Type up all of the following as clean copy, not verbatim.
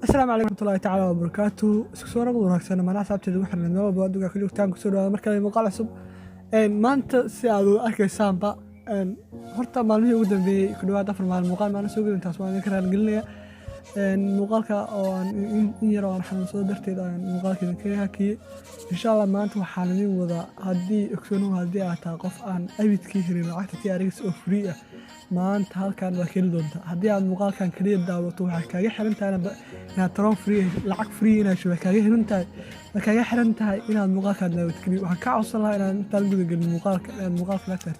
Asalaamu calaykum waraxmatullaahi tacaala wabarakaatu. Isku soo noqod wanaagsan mana asxaabteeda ugu xirnayd meel walba adduunka ka joogtaan. Kusoo dhawaada mar kale muuqaal cusub. Maanta si aad u arkaysaanba, horta maalmihii ugu dambeeyey, ku dhawaad 4 maalin, muuqaal maalin soo gelin, taas waan idinka raaligelinaya. Muuqaalka oo aan in yar oo aan xanuunsado darteed aan muuqaalka idinkaga hakiyey. Insha Allah maanta waxaan idin wadaa, haddii ogsoonuhu, haddii aad tahay qof aan abidkii helin lacagta TRX oo free ah, maanta halkan waa heli doontaa. Haddii aad muuqaalkan kaliya daawato, waxaa kaaga xiran tahay inaad Tron free, lacag free inaad hesho. Waxay kaaga xiran tahay, way kaaga xiran tahay inaad muuqaalkan daawato kaliya. Waxaan kaa codsan lahaa inaad intaan gudagelin muuqaalka inaad muuqaalka la saartid.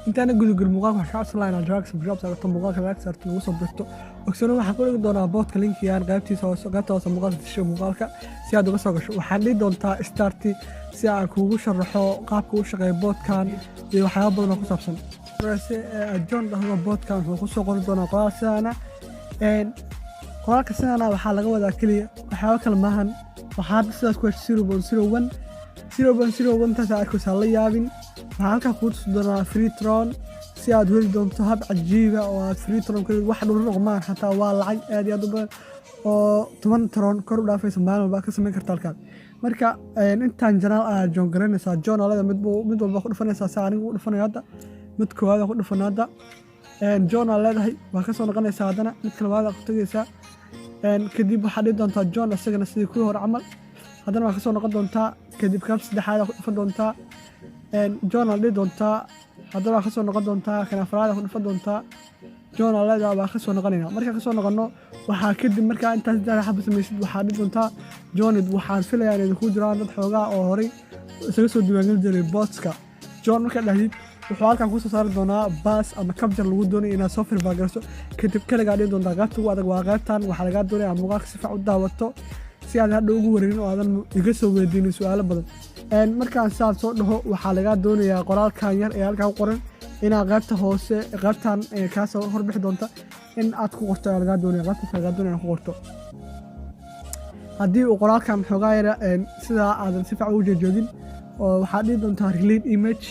Intaana gudagelin muuqaalka, waxaan kaa codsan lahaa inaad jawaab subscribe saarto, muuqaalka like saarto, nagu soo birto. Ogsoono, waxaan ku dhigi doonaa botka linkigan qaybtiisa hoose, qaybta hoose muuqaalka tisha muuqaalka si aad uga soo gasho. Waxaan dhihi doontaa start si aan kuugu sharaxo qaabka u shaqeeyo botkan iyo waxyaabo badan oo ku saabsan. Markaase aad join dhahdo botkan, wuxuu kusoo qori doonaa qoraal sidaana. Qoraalka sidaana waxaa laga wadaa keliya, waxyaabo kale maahan. Waxaa hadda sidaas ku heshay 0.01, 0.01. Taas aad arkaysaa, la yaabin. Waxaa halkaa kuu tusi doonaa free Tron si aad heli doonto hab cajiiba oo aad free Tron ku wax dhul maan xataa waa lacag aad iyo aad u badan oo 10 Tron kor u dhaafaysa maalin walba ka samayn karta halkaan. Marka intaan channel aad join garanaysaa, join alada mid walba ku dhufanaysaa, si anigu u dhufanayo hadda. Mid koowaad ku dhufano hadda, join aa leedahay, waa ka soo noqonaysaa. Haddana midka labaad ku tegaysaa. Kadib waxaad dhihi doontaa join, isagana sidii kuwii hore camal. Haddana waa ka soo noqon doontaa. Kadib kan saddexaad ku dhufan doontaa, join aad dhihi doontaa. Haddana waa ka soo noqon doontaa. Kan afraad ku dhufan doontaa, join aa leedahay, waa ka soo noqonayna. Markaa ka soo noqono, waxaa kadib markaa intaas saddex xaba samaysid, waxaad dhihi doontaa join. Waxaan filayaa inay ku jiraan dad xoogaa oo horay isaga soo diiwaangelin jiray botska. Join markaad dhahdid, wuxuu halkan kusoo saari doonaa pass ama captcha lagu doonayo inaad soo verify garayso. Kadib kaligaa dhihi doontaa. Qaybta ugu adag waa qaybtan. Waxaa lagaa doonaya muuqaalka si fiican u daawato si aad hadha ugu wareerin oo aadan iga soo weydiinin su-aalo badan. Markaan saad soo dhaho, waxaa lagaa doonayaa qoraalkan yar ee halkaa ku qoran inaad qaybta hoose, qaybtan kaasoo horbixi doonta, in aad ku qorto ayaa lagaa doonaya. Qaybtaas lagaa doonaya inaad ku qorto. Haddii uu qoraalkan xoogaa yara sidaa aadan si fiican ugu jeejoodin oo, waxaad dhihi doontaa reload image.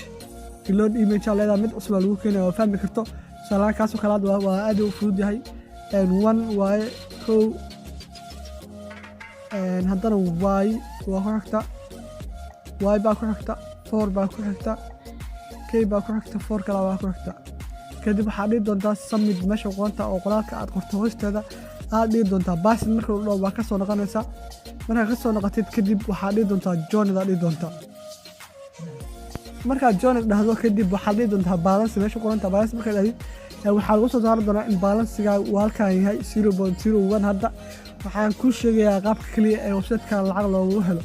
Reload image aa leedahay, mid cusub aa lagu keenaya oo fahmi karto. Tusaalahaan kaasoo kale hadda waa aad u fudud yahay. One waaye, kow. Haddana y waa ku xigta, y baa ku xigta, four baa ku xigta, k baa ku xigta, four kale baa ku xigta. Kadib waxaad dhihi doontaa submit meesha qoonta oo qoraalka aad qorto hoosteeda aad dhihi doontaa. Basid marka uu dhaho, waa ka soo noqonaysaa. Markaa ka soo noqotid kadib, waxaad dhihi doontaa join aad dhihi doontaa. Markaad join dhahdo kadib, waxaad dhihi doontaa balance meesha qoranta. Balance markaad dhahdid, waxaa lagu soo saari doonaa in balancega uu halkan yahay 0.01. Hadda waxaan kuu sheegayaa qaabka keliya ee websitekan lacag loogu helo.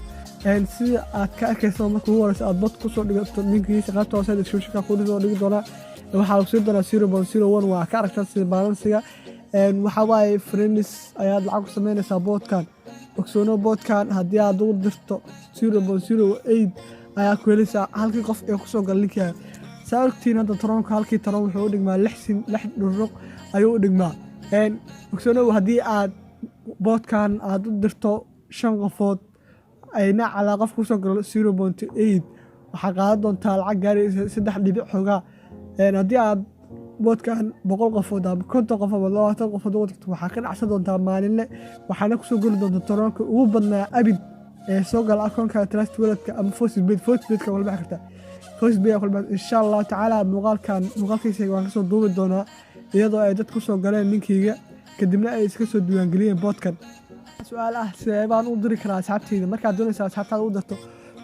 Sida aad ka arkayso, marka ugu horeysa aad bot kusoo dhigato, linkigiisa qaybta hoose descriptionka kuu soo dhigi doonaa. Waxaa lagu siin doonaa 0.01. Waa ka aragtaa sida balancega. Waxaa waaye friends ayaad lacag ku sameynaysaa botkan. Ogsoono, botkan haddii aad ugu dirto, 0.08 ayaa ku helaysaa halkii qof ee kusoo gala linkaaga. Saa ogtiin, hadda Tronka, halkii Tron wuxuu u dhigmaa 6 sin 6 dhuruq ayuu u dhigmaa. Ogsoonow, haddii aad botkan aad u dirto shan qofood, ayna calaa qof kusoo galo 0.8, waxaa qaadan doontaa lacag gaaraysa saddex dhibic xoogaa. Haddii aad botkan 100 qofood ama 50 qof ama 20 qofood ugu dirto, waxaa ka dhacsan doontaa maalinle, waxaana kusoo geli doonta Tronka ugu badnaa abid ee soo gala akoonka Trust Walletka ama FaucetPay. FaucetPayka kula baxi kartaa, FaucetPay kula baxi. Insha Allahu tacaala muuqaalkan muuqaalkiisa waan kasoo duubi doonaa iyadoo ay dad kusoo galeen linkeyga, kadibna ay iska soo diiwaangeliyeen botkan. Su-aal ah: sidee baan u diri karaa asxaabteyda? Markaad doonaysa asxaabtaada u dirto,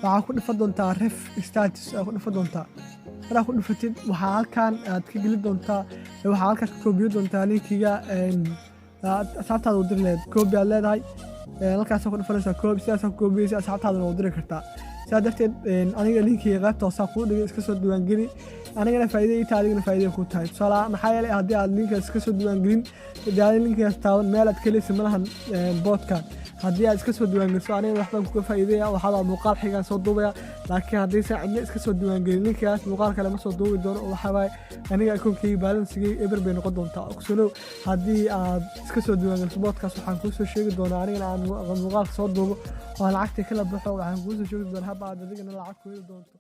waxaa ku dhufan doontaa refer status aa ku dhufan doontaa. Markaa ku dhufatid, waxaa halkan aad ka geli doontaa, waxaa halkaas ka koobiyo doontaa linkiga asxaabtaada u diri lahayd. Copy aad leedahay, halkaasa ku dhufanaysaa copy. Sidaasaa ku koobiyeysa, asxaabtaadana u diri kartaa. Sidaa darteed, aniga linkiga qaybta hoosaa kuu dhigay, iska soo diiwaangeli. Anigana faa'iido ii tahay, adigana faa'iido kuu tahay. Tusaale, maxaa yeelay haddii aad linkaas iska soo diiwaangelin, haddii aad linkaas taaban, meel aad ka heleysa malahan botkan. Haddii aad iska soo diiwaangeliso, anigana waxbaan kuga faa'iideya, waxaabaa muuqaal xigaan soo duubaya. Laakiin haddii san cidna iska soo diiwaangelin linkaas, muuqaal kale ma soo duubi doono oo waxaa waaye aniga akoonkayga balancegay eber bay noqon doontaa. Ogsanow, haddii aad iska soo diiwaangeliso botkaas, waxaan kuu soo sheegi doonaa anigana aan muuqaalka soo duubo oo aan lacagta kala baxo. Waxaan kuu soo sheegi doonaa hab aad adigana lacag ku heli doonto.